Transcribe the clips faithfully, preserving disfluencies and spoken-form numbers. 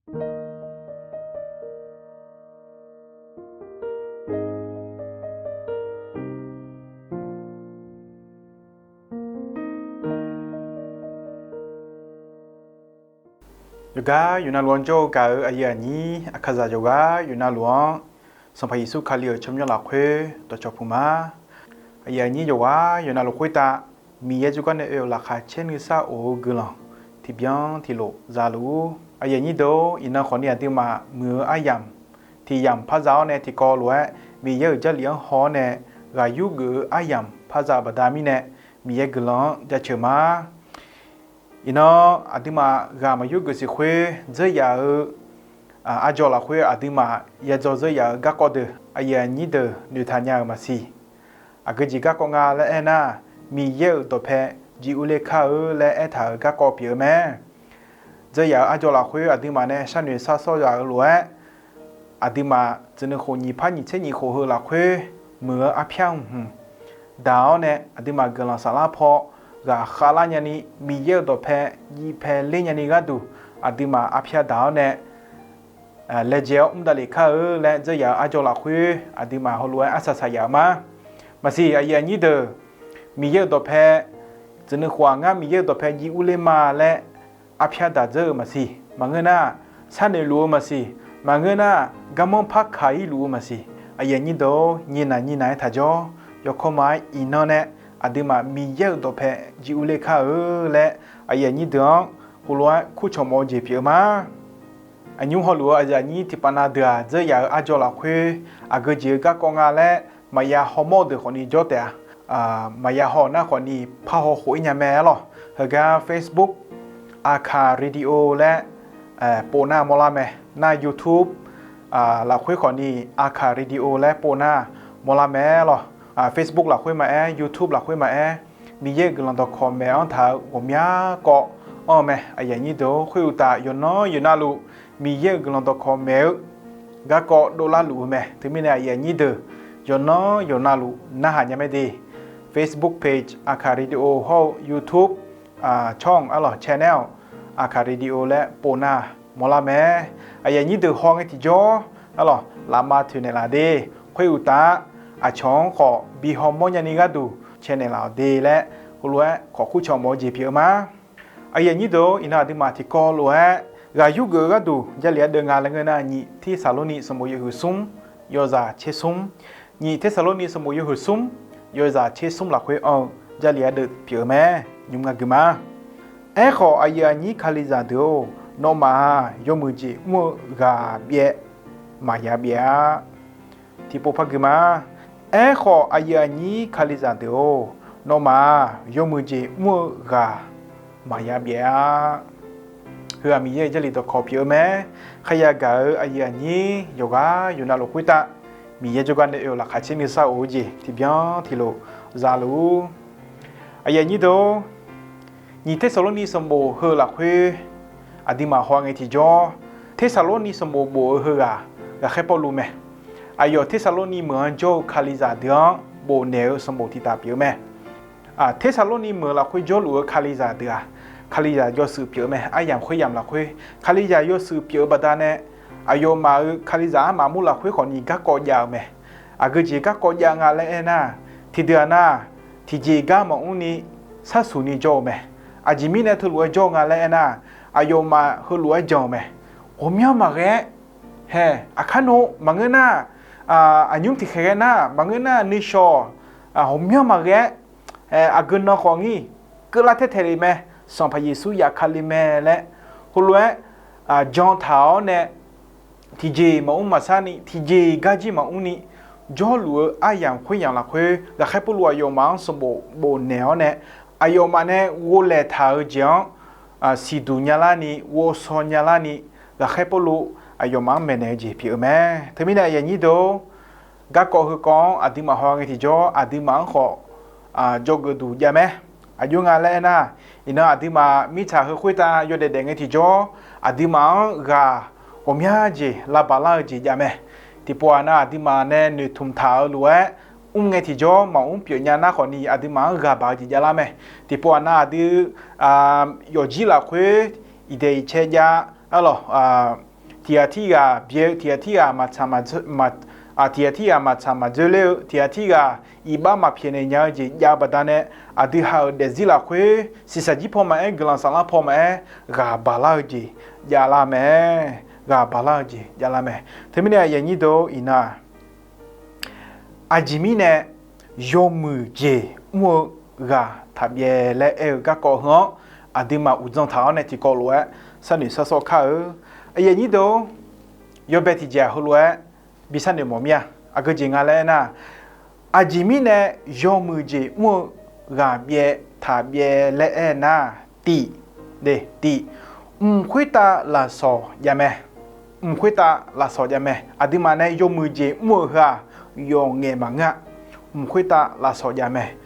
Yawqgar yawqnavluf-anr jawr-eu gaq-euq aqyuif aqnyir aqkaqzaq yawqghaq yawqnavluf-anr, Sanqpaq Yeqsur Kali-euq tsawrmyanr lafkhoer dawqcawq puq ma. Aqyuif aqnyir yawqghaq yawqnavluf khoertav, Miqyaer jawrgar nae oe-euq laqkhaq caer nuisar of-eu guiqlanq tiqbyan tiqlof za luf-ur. Aqyuif aqnyir deuq-or, iqnan khawfni aqduimaf muiq-eu aryamq tiq yamq par za-awr nae tiqkawv lof-aer Miqyaer-euq Jarlif-anr haw-awr nae ghaq yurgeuf-eu aryamq par za-eu baqda mirnae, Miqyaer guiqlanq-anr jaceuq ma. Iqnan aqduimaf ghaq maqyur geuf siq khoer dzeur yaf-eu arjawr lafkhoer aqduimaf yadzaw dzeur yaf-eu garkawv deuq aqyuif aqnyir deuq noeqtaq nya-euq maqsiq. Aqgeu jeq garkawv nga laer aernar, Miqyaer-euq dawqpae jiv urler kar-eu laer aertaq-euq garkawv pyeuf-eu mae. Dzeur yaf-eu arjawr lafkhoer aqduimaf nae sharnoeq shar sawr yaf-eu lof-aer, aqduimaf tsuif nuikhof nyiq par nyiq tser nyiq khof heu lafkhoer muiq-eu arpyar hmq hmq daq-awr nae aqduimaf guiqlanq saflar paw ghaqkhav lar nyani, Miqyaer-euq dawqpae jiv pae ler nyani gharduq aqduimaf arpyar daq-awr nae laejae-awr mr davlef kar-eu laer dzeur yaf-eu arjawr lafkhoer aqduimaf heulof-aer arsaq saq yaf-eu ma. Maqsiq aqyuif aqnyir deuq, Miqyaer-euq dawqpae tsuif nuikhof-aq ngar Miqyaer-euq dawqpae jiv urler ma laer arpyar daq dzeur-eu maqsiq. Maqngeur nar, sharnoeq luf-eu maqsiq. Maqngeur nar, garmanr par kaq-ir luf-eu maqsiq. Aqyuif aqnyir deuq-or, nyinaq nyinaq-aer taqjawr. Yawkawr ma-aer iqnan nae aqduimaf Miqyaer-euq dawqpae jiv urler kar-eu laer aqyuif aqnyir deuq-anr heulof-aer kurcawq mawf-eu jeq pyeuf-eu ma. Aqnymr hawluf-eu aqyuif aqnyir tiqpav nav deuq-aq, dzeur yaf-eu arjawr lafkhoer aqgeu jeq-eu garkawv nga laer maqya hawmawr-eu deuq khawfni jawr taef-a. Maqya haw nar khawfni parhaw khof-ir nya mae arlawq. Heugar Facebook Aqkaq Radio laer pov nar mawrlar mae. Nar YouTube lafkhoer khawfni Aqkaq Radio laer pov nar mawrlar mae arlawq. Facebook lafkhoer maqaer, YouTube lafkhoer maqaer, Miqyaer-euq guiqlanq dawqkawq maeq-anr taq-eu ghawqmya kawv anr-eu mae. Aqyuif aqnyir deuq-or, khoeruqtaf yawqnan yawqnavluf Miqyaer-euq guiqlanq dawqkawq maeq-eu garkawv dovlar luf-eu mae. Teumirnae aqyuif aqnyir deuq yawqnan yawqnavluf narhaq nya mae de. Facebook page Aqkaq Radio hawr-eu YouTube ช่อง arlawq channel Aqkaq Radio laer pov nar mawrlar mae. Aqyuif aqnyir deuq haw ngae tiqjawr arlawq lafma toeqnaeq laf de. Khoeruqtaf aqcawq-anr khawf bi hawmawr nyani gharduq caenaeq laf-awq de laer heulof-aer khawf kurcawq mawf-eu jeq pyeuf-eu ma. Aqyuif aqnyir deuq-or, iqnan aqduimaf tiqkawv lof-aer ghaq yurgeuf-eu gharduq Jarlif ardeuv nga laer ngeur nar, nyiq Tersaqlorni sanqbof yawhuiq smr yawzaq tser smr, nyiq Tersaqlorni sanqbof yawhuiq smr yawzaq tser smr lafkhoer anr-eu Jarlif ardeuv pyeuf-eu mae. Nymr nga gui ma. Aerkhawf aqyuif aqnyir Kalizaq deuq-or, nawmaf-aq yawmuiq jeq mr-eu ghaq byaev maqya byaev-a. Tiqpov par gui ma. Aerkhawf aqyuif aqnyir Kalizaq deuq-or, nawmaf-aq yawmuiq jeq mr-eu ghaq maqya byaev-a. Heu-aq Miqyaer-euq Jarlif dawqkawq pyeuf-eu mae. Kharya gaq-eu aqyuif aqnyir yawqghaq yawqnavluf khoertav, Miqyaer jawrgar nae oe-euq laqkhaq caer nuisar of-eu jeq tiqbyan tiqlof za luf-ur. Aqyuif aqnyir deuq-or, nyiq Tersaqlorni sanqbof heu lafkhoer aqduimaf haw ngae tiqjawr, Tersaqlorni sanqbof bof-eu heughaq ghaqkhaer Pawrluv mae. Aqyawf Tersaqlorni meuq-anr jawr-eu Kalizaq deuq-anr bofnaeq-eu sanqbof tiqtaf pyeuf-eu mae. Tersaqlorni meuq lafkhoer jawrluf-eu Kalizaq deuq-aq, Kalizaq yawshuif pyeuf-eu mae. Aryamq khoeryamq lafkhoer Kalizaq yawshuif pyeuf-eu baqdanae, aqyawfmaf-euq Kalizaq armaf mur lafkhoer khawfni garkawv jav-eu mae. Aqgeu jeq garkawv jav nga laer aernar, tiqdeuq-aq nar, tiqjeq gar maqmr ni sharsuq ni jawr-eu mae. Aqjeq mirnae teulof-aer jawr-eu nga laer aernar, aqyawfmaf heulof-aer jan-eu mae. Ghawqmyanr maqghae-aer, hae, aqkar nawr maqngeur nar, aqnymr tiqkhaeq ghae nar maqngeur nar, nuishawq ghawqmyanr maqghae-aer, aqgeu nan khawf ngir keuvlar taer taeq le mae, Sanqpaq Yeqsur yaf Kali mae laer, heulof-aer jan taq-awr nae, tiqjeq maqmr maqshar ni, tiqjeq garjir maqmr ni, jawrluf-eu aryamq khoeryamq lafkhoer ghaqkhaer Pawrluv aqyawfmaf-anr sanqbof bofnaeq-awr nae, aqyawfmaf nae ghovlaeq taq-eu jeq-anr siqduq nyalar ni, ghovshaw nyalar ni, ghaqkhaer Pawrluv aqyawfmaf-anr maeqnaeq-eu jeq pyeuf-eu mae. Teumirnae aqyuif aqnyir deuq-or, garkawv heukawv-anr aqduimaf haw ngae tiqjawr, aqduimaf-anr khawf jawrgeuf duq jav mae. Aqjox nga laer aernar, iqnan aqduimaf mirtsaq heu khoertav yawdaef daef ngae tiqjawr, aqduimaf-anr ghaq ghawqmya jeq lavbaq lar-eu jeq jav mae. Tiqpov-aq nar, aqduimaf nae noeqtmq taq-eu lof-aer mr ngae tiqjawr maqmr pyeuf nya nar khawfni, aqduimaf-anr ghaq baq-eu jeq javlar mae. Tiqpov-aq nar, aqdui yawfjir lafkhoer iqdaeq iqcae jav, arlawq, tiq ghaq tirghaq byae-eu, tiq ghaq tirghaq maqtsaq maqdzoe, maq, tiq ghaq tirghaq maqtsaq maqdzoe ler-eu, tiq ghaq tirghaq iqbax maqpyaeqnaeq nya-eu jeq jav-eu baqdanae, aqdui ha-euq daefzir lafkhoer shiqshaq jir paw maqaer, guiqlanq saflar paw maqaer, ghaq baqlar-eu jeq javlar mae. Ghaq baqlar-eu jeq javlar mae. Teumirnae aqyuif aqnyir deuq-or, iqnan-aq, aqjeq mirnae yawmuiq jeq mr-eu ghaq taqbyaev laer aer-eu garkawv heu-anr, aqduimaf uqdzan taq-awr nae tiqkawv lof-aer sharnoeq sharsawr kar-eu. Aqyuif aqnyir deuq-or, yawbae tiqjeq-aq heulof-aer bi sharnoeq mawf mir-a. Aqgeu jeq nga laer aernar, aqjeq mirnae yawmuiq jeq mr-eu ghaq byaev taqbyaev laer aernar, tiq, tiq, mq khoertav lafsawq jav mae. Mq khoertav lafsawq jav mae. Aqduimaf nae yawmuiq jeq mr-eu heu-aq, yawqngaef maqngeur-a. Mq khoertav lafsawq jav mae.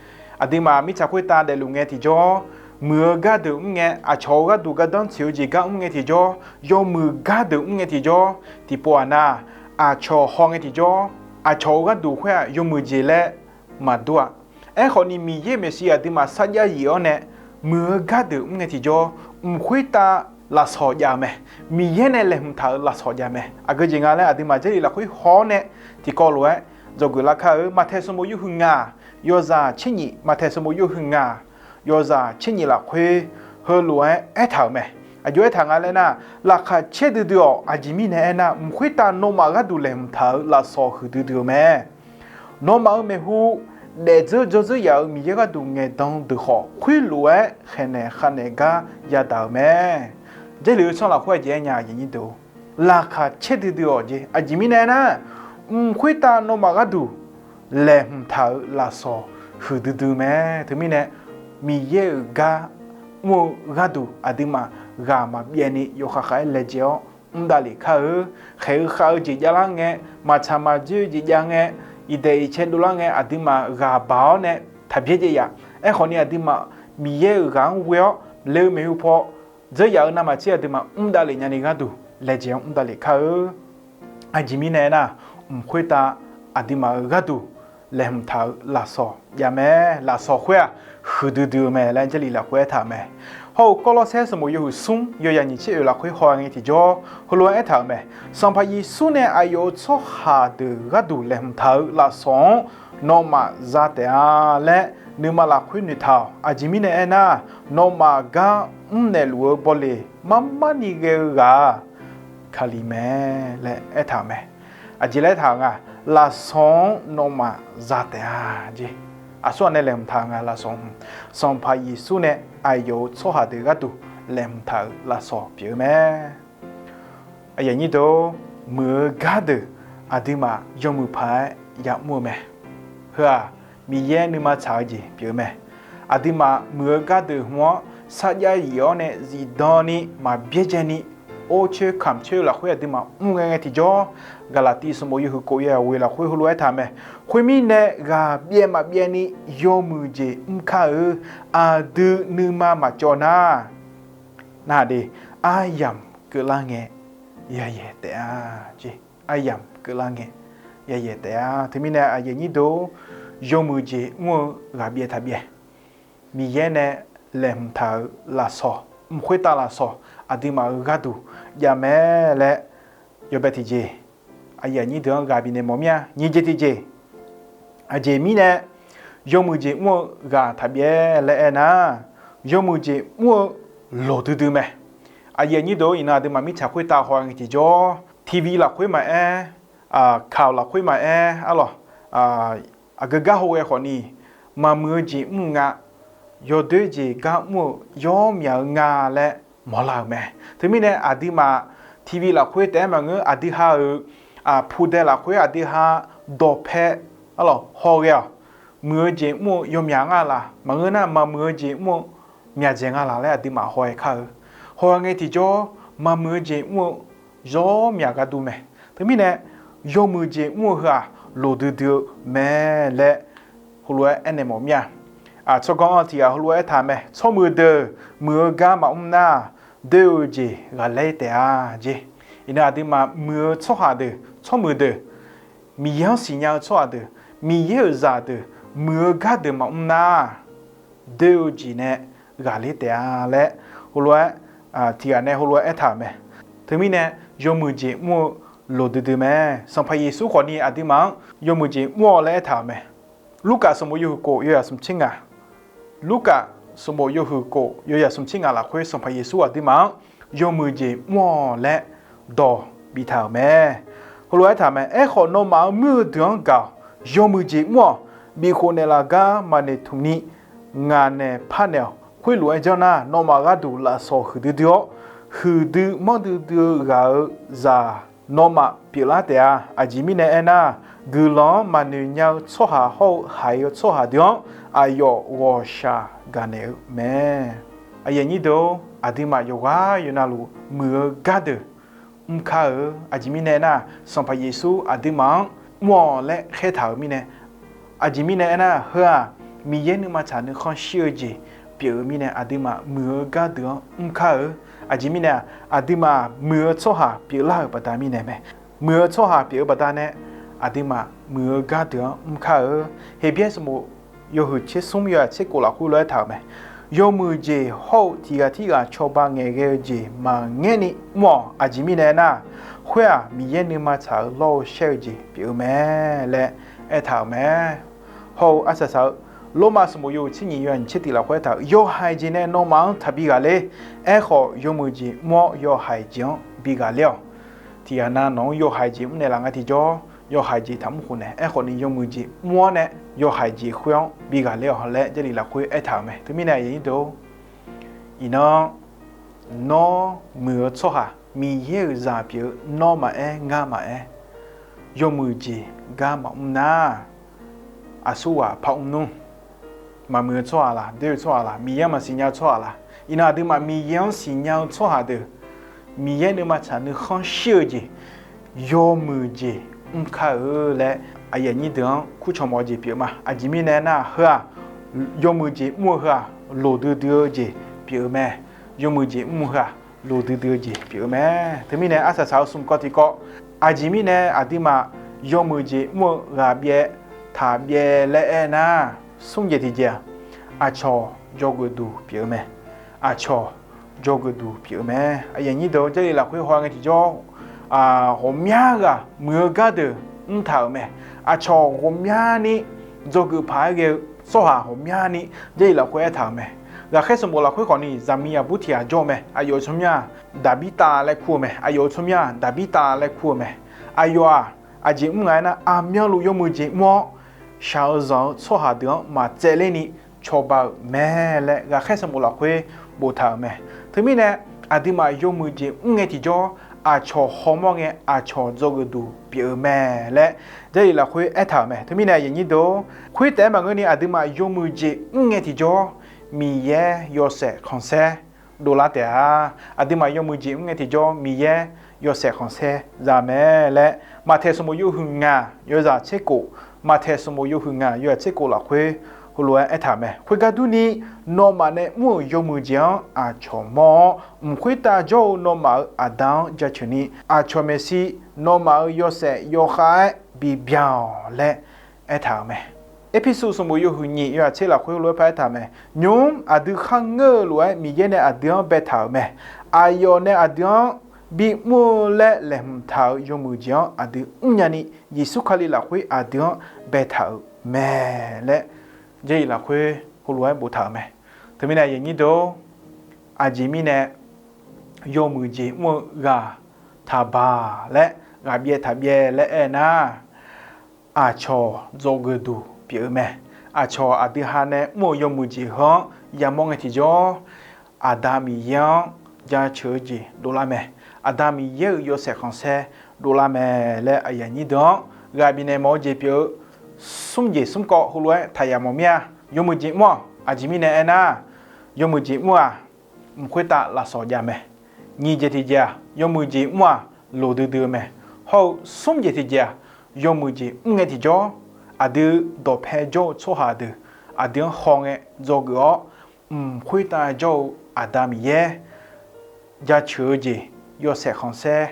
Aqduimaf mirtsaq khoertav daefluf ngae tiqjawr, muiq-eu gardeuq mr ngae, aqcawq-euq gharduq gardanr tsoeq-eu jeq gar mr ngae tiqjawr, yawmuiq gardeuq mr ngae tiqjawr, tiqpov-aq nar, aqcawq haw ngae tiqjawr, aqcawq-euq gharduq khoer-aq yawmuiq jeq laer maqdur-a. Aerkhawfni Miqyaer maeqshi aqduimaf sarjax yif-awr nae, muiq-eu gardeuq mr ngae tiqjawr, mq khoertav lafsawq jav-eu mae. Miqyaer nae laeqhmq taq-euq lafsawq jav mae. Aqgeu jeq nga laer aqduimaf Jarlif lafkhoer haw-awr nae tiqkawv lof-aer dzawgeuf lar kar-eu. Maqtaeq sanqbof yawhuiq ngaq, yawzaq tser nyif, Maqtaeq sanqbof yawhuiq ngaq, yawzaq tser nyif lafkhoer heulof-aer aertaq-euq mae. Aqjox aertaq nga laer nar, laqkhaq caer duidui-awq. Aqjeq mirnae aernar, mq khoertav nawmaf gharduq laeqhmq taq-euq lafsawq huiqdui dui-eu mae. Nawmaf-euq maeqhu daefdzeur dzawrdzeur yaf-euq Miqyaer gharduq ngaeqdan deuq khawf, khoerlof-aer khaeqnaeq khavnaeq gar yadaq-euq mae. Jarlif-eu tsanr lafkhoer aqjeq aernya, laqkhaq caer duidui-awq jeq. Aqjeq mirnae aernar, mq khoertav nawmaf gharduq laeqhmq taq-euq lafsawq huiqdui dui mae. Teumirnae, Miqyaer-euq gar mr-eu gharduq aqduimaf ghaq maqbyaev ni yawkhav khav-aer laejae-awr mrdavlef kar-eu. Khaeq-eu khav-eu jeq javlar ngae, maqtsaq maqdzoer-eu jeq jav ngae, iqdaeq iqcae dovlar ngae, aqduimaf ghaq baq-awr nae taqbyaer jaev yaf. Aerkhawfni aqduimaf Miqyaer-euq ghaq-anr ghoe-awr le-eu maeqhu paw dzeur yaf-eu navmaqtser aqduimaf mrdavlef nyani gharduq laejae-anr mrdavlef kar-eu. Aqjeq mirnae aernar, mq khoertav aqduimaf-euq gharduq laeqhmq taq-euq lafsawq jav mae. Lafsawq khoer-aq, huiqdui dui-eu mae laer Jarlif lafkhoer aertaq-euq mae. Hawr-eu Kawrlawrsaer sanqbof yawhuiq smr, yawyaq nyiq tser oeq lafkhoer haw ngae tiqjawr, heulof-aer aertaq-euq mae. Sanqpaq Yeqsur nae aqyawf-euq tsawrhaq deuq gharduq laeqhmq taq-euq lafsawq-anr nawmaf za taef-a laer nuima lafkhoer noeqtaq-awq. Aqjeq mirnae aernar, nawmaf gar mrnaeq luf-eu bawleq mar mar ni ghae-eu ghaq-aq, Kali mae laer aertaq-euq mae. Aqjeq laer aertaq-euq nga, lafsawq-anr nawmaf za taef-a jeq. Aqsur ghaq nae laeqhmq taq-euq nga lafsawq-anr. Sanqpaq Yeqsur nae aqyawf-euq tsawrhaq deuq gharduq laeqhmq taq-euq lafsawq pyeuf-eu mae. Aqyuif aqnyir deuq-or, muiq-eu gardeuq aqduimaf yawmuiq paq-aer yamr-eu mae. Heu-aq, Miqyaer nuima tsaq-eu jeq pyeuf-eu mae. Aqduimaf muiq-eu gardeuq hmq-anr sarjax yif-awr nae zifdan ni maqbyaerdzae ni, or coer kamq coer lafkhoer aqduimaf mr ghae ngae tiqjawr, Gaqlaqtiv sanqbof yawhuiq kof yawyaq ghoeq lafkhoer heulof-aer aertaq-euq mae. Khoermirnae, ghaq byaev maqbyaev ni yawmuiq jeq mr kar-eu, aqdui nuima maqcawv nar, nar de, aryamq keuvlar ngae yayaeq taef-a jeq. Aryamq keuvlar ngae yayaeq taef-a. Teumirnae aqyuif aqnyir deuq-or, yawmuiq jeq mr-eu ghaq byaev taq byaev, Miqyaer nae laeqhmq taq-euq lafsawq, mq khoertav lafsawq aqduimaf-euq gharduq jav mae laer yawbae tiqjeq, aqyuif aqnyir deuq-anr ghaq bifnaeq mawf mir-a. Nyiq jeq tiqjeq, aqjeq mirnae yawmuiq jeq mr-eu ghaq taq byaev laer aernar, yawmuiq jeq mr-eu loq duidui mae. Aqyuif aqnyir deuq-or, iqnan aqduimaf mirtsaq khoertav haw ngae tiqjawr, TV lafkhoer maqaer, kaq lafkhoer maqaer, arlawq, aqgeu gar hawghae khawfni, maqmuiq-eu jeq mr-eu nga, yawdoer jeq gar mr-eu yawmyaq-eu nga laer mawrlar-euq mae. Teumirnae aqduimaf TV lafkhoer taef-aer maqngeur, aqdui ha-euq pudae lafkhoer aqdui ha dawqpae, arlawq, hawghae-awq. Muiq-eu jeq mr-eu yawmyaq nga laq, maqngeur nar maqmuiq-eu jeq mr-eu myaqdzaeq nga laq laer aqduimaf haw-aer kar-eu. Haw-a ngae tiqjawr, maqmuiq-eu jeq mr-eu yawmyaq gar dur mae. Teumirnae, yawmuiq jeq mr-eu heu-aq, loq duidui-eu mae laer heulof-aer aernaeq mawf mir-a. Tsawrganr-anr tiq ghaq heulof-aer aertaq mae. Tsawrmuiq deuq muiq-eu gar maqmr nar, doer-eu jeq ghaqler taef-a jeq. Iqnan aqduimaf muiq-eu tsawrhaq deuq, tsawrmuiq deuq, Miqyaer-anr siqnya-eu tsawrhaq deuq, Miqyaer-euq zaqdeuq, muiq-eu gardeuq maqmr nar, doer-eu jeq nae ghaqler taef-a laer heulof-aer, tiq ghaq nae heulof-aer aertaq-euq mae. Teumirnae, yawmuiq jeq mr-eu loqdui dui mae. Sanqpaq Yeqsur khawfni aqduimaf-anr yawmuiq jeq mr-awq laer aertaq-euq mae. Lurkaf sanqbof yawhuiq kof yawzaq smq tser ngaq, Lurkaf sanqbof yawhuiq kof yawzaq smq tser ngaq lafkhoer Sanqpaq Yeqsur aqduimaf-anr yawmuiq jeq mr-awq laer dawq biftaq-euq mae. Heulof-aer aertaq-euq mae. Aerkhawf, nawmaf-euq muir-eu deuq-anr gaq-awq. Yawmuiq jeq mr-awq. Bifkhof naeqlaf gar maqnoeq tmq ni ngaq naeq parnaeq-awq. Khoerlof-aer janr nar, nawmaf gharduq lafsawq huiqdui dui-awr, huiqdui manrdui dui-eu ghaq-euq zaq nawmaf pyeuflar taef-a. Aqjeq mirnae aernar, guiqlanq-anr maqnoeq nya-eu tsawrhaq hawr-eu haiq-eu tsawrhaq deuq-anr aqyawf ghawqshaq gaqnaeq-eu mae. Aqyuif aqnyir deuq-or, aqduimaf yawqghaq yawqnavluf muiq-eu gardeuq mr kar-eu. Aqjeq mirnae aernar, Sanqpaq Yeqsur aqduimaf-anr mr-awq laer khaertaq-euq mirnae, aqjeq mirnae aernar, heu-aq Miqyaer nuima tsaq nuikhanr shir-eu jeq pyeuf-eu mirnae, aqduimaf muiq-eu gardeuq-anr mr kar-eu. Aqjeq mirnae-aq, aqduimaf muiq-eu tsawrhaq pyeuflar-euq baqda mirnae mae. Muiq-eu tsawrhaq pyeuf-eu baqdanae, aqduimaf muiq-eu gardeuq-anr mr kar-eu. Heqbyaer sanqbof yawhuiq tser smr yawzaq tser kof lafkhoer lof-aer taq-euq mae. Yawmuiq jeq hawr-eu tiq ghaq tirghaq cawba ngaeqghae-eu jeq maqngaerni mr-awq. Aqjeq mirnae aernar, khoer-aq Miqyaer nuima tsaq-eu lawr-eu shaer-eu jeq pyeuf-eu mae laer aertaq-euq mae. Hawr-eu arsaq saq-eu, Lormav sanqbof yawhuiq tser nyiq yawzaq nyiq tser tiq lafkhoer aertaq-euq, yawhaiq jeq nae nawmaf-anr taqbi ghaqler. Aerkhawf, yawmuiq jeq mr-awr yawhaiq jeq-anr bi ghaqler-awq. Tiqghaq nav nawq-anr yawhaiq jeq mr naeqlaf nga tiqjawr, yawhaiq jeq taqmr khof nae, aerkhawfni yawmuiq jeq mr-awr nae yawhaiq jeq khoer-anr bi ghaqler-awq laer Jarlif lafkhoer aertaq-euq mae. Teumirnae aqyuif aqnyir deuq-or, iqnan nawr muiq-eu tsawrhaq, Miqyaer-euq zaq pyeuf-eu nawr maqaer ngar maqaer, yawmuiq jeq gar maqmr nar, aqsurghaq par mr nmr. Maqmuiq-eu tsawrhaq laq, doer-eu tsawrhaq laq, Miqyaer-anr maqsiqnya-eu tsawrhaq laq. Iqnan aqduimaf Miqyaer-anr siqnya-eu tsawrhaq deuq, Miqyaer nuima tsaq nuikhanr shir-eu jeq, yawmuiq jeq mr kar-eu laer aqyuif aqnyir deuq-anr kurcawq mawf-eu jeq pyeuf ma. Aqjeq mirnae aernar, heu-aq yawmuiq jeq mr-eu heu-aq loqdui dui-eu jeq pyeuf-eu mae. Yawmuiq jeq mr-eu heu-aq loqdui dui-eu jeq pyeuf-eu mae. Teumirnae arsaq saq-eu smq kawv tiqkawv, aqjeq mirnae aqduimaf yawmuiq jeq mr-eu ghaq byaev taq byaev laer aernar, smr jeq tiqjeq-aq, aqcawq dzawgeuf duq pyeuf-eu mae. Aqcawq dzawgeuf duq pyeuf-eu mae. Aqyuif aqnyir deuq, Jarlif lafkhoer haw ngae tiqjawr, ghawqmya ghaq muiq-eu gardeuq mrtaq-euq mae. Aqcawq ghawqmyani dzawgeuf paq-aer ghae-eu tsawrhaq ghawqmyani Jarlif lafkhoer aertaq-euq mae. Ghaqkhaer sanqbof lafkhoer khawfni zaqmiq aqbur tiq ghaq jawr-eu mae. Aqyawf-euq tsawrmyanr-aq Daqbirtav laer kur-eu mae. Aqyawf-euq tsawrmyanr-aq Daqbirtav laer kur-eu mae. Aqyawf-aq, aqjeq mr nga aernar, aqmyanluf yawmuiq jeq mr-awr, shaq-eu zanq-eu tsawrhaq deuq-anr maqtsaevler ni cawba-euq mae laer ghaqkhaer sanqbof lafkhoer boftaq-euq mae. Teumirnae, aqduimaf yawmuiq jeq mr ngae tiqjawr, aqcawq hawmawr ngae aqcawq dzawgeuf duq pyeuf-eu mae laer Jarlif lafkhoer aertaq-euq mae. Teumirnae aqyuif aqnyir deuq, khoertaef-aer maqngeurni aqduimaf yawmuiq jeq mr ngae tiqjawr, Miqyaer yawshaef khanqsaer dovlar taef-a. Aqduimaf yawmuiq jeq mr ngae tiqjawr, Miqyaer yawshaef khanqsaer za mae laer Maqtaeq sanqbof yawhuiq ngaq yawzaq tser kof, Maqtaeq sanqbof yawhuiq ngaq yawzaq tser kof lafkhoer heulof-aer aertaq-euq mae. Khoergar durni, nawmaf nae mr-euq yawmuiq jeq-anr aqcawq mawr-awr, mq khoertav jawr-eu nawmaf-euq Aqda-anr jaceuq ni, aqcawq maeqshi nawmaf-euq yawshaef yawkhav-aer bibyaq-awq laer aertaq-euq mae. Erpersu sanqbof yawhuiq nyiq yawzaq tser lafkhoer heulof-aer paraer taq-euq mae. Nymq-mr aqdui kharngeur-eu lof-aer Miqyaer nae aqdui-anr baetaq-euq mae. Aqyawf nae aqdui-anr bimr-eu laer laeqhmq taq-euq yawmuiq jeq-anr aqdui mrnya ni, Yeqsur Kali lafkhoer aqdui-anr baetaq-euq mae laer Jarlif lafkhoer heulof-aer boftaq-euq mae. Teumirnae aqyuif aqnyir deuq, aqjeq mirnae yawmuiq jeq mr-eu ghaq taqbaq laer, ghaq byaev taq byaev laer aernar, aqcawq dzawgeuf duq pyeuf-eu mae. Aqcawq aqdui ha nae mr-euq yawmuiq jeq heu-anr yamawr ngae tiqjawr, Aqda Miqyaer-anr jaceuq-eu jeq dovlar mae. Aqda Miqyaer-euq yawshaef khanqsaer dovlar mae laer aqyuif aqnyir deuq-anr ghaq bifnaeq mawf-eu jeq pyeuf-eu smr jeq smr kawv heulof-aer taq yamawr mir-a. Yawmuiq jeq mr-awq. Aqjeq mirnae aernar, yawmuiq jeq mr-aq, mq khoertav lafsawq jav mae. Nyiq jeq tiqjeq-aq, yawmuiq jeq mr-aq, loqdui dui-eu mae. Hawr-eu smr jeq tiqjeq-aq, yawmuiq jeq mr ngae tiqjawr, aqdui dawqpae jawr-eu tsawrhaq deuq aqdui-anr haw ngae dzawgeuf-awr, mq khoertav jawr-eu Aqda Miqyaer jaceuq-eu jeq, yawshaef khanqsaer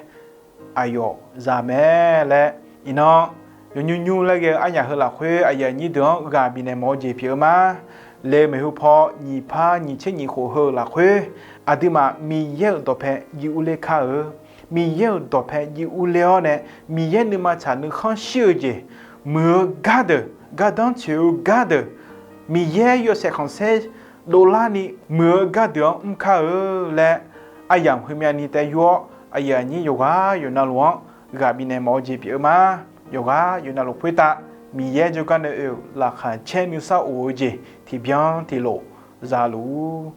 aqyawf za mae laer, iqnan yawnymr nymr laer ghae-eu aryaq heu lafkhoer aqyuif aqnyir deuq-anr ghaq bifnaeq mawf-eu jeq pyeuf-eu ma. Le maeqhu paw nyiq par nyiq tser nyiq khof heu lafkhoer, aqduimaf Miqyaer-euq dawqpae jiv urler kar-eu, Miqyaer-euq dawqpae jiv urler-awr nae, Miqyaer nuima tsaq nuikhanr shir-eu jeq muiq-eu gardeuq, gardanr tsoeq-eu gardeuq, Miqyaer yawshaef khanqsaer dovlarni muiq-eu gardeuq-anr mr kar-eu laer, aryamq heumyav ni taev yur-awr, aqyuif aqnyir yawqghaq yawqnavluf-anr ghaq bifnaeq mawf-eu jeq pyeuf-eu ma. Yawqghaq yawqnavluf khoertav Miqyaer jawrgar nae oe-euq laqkhaq caer nuisar of-eu jeq tiqbyan tiqlof za luf-ur.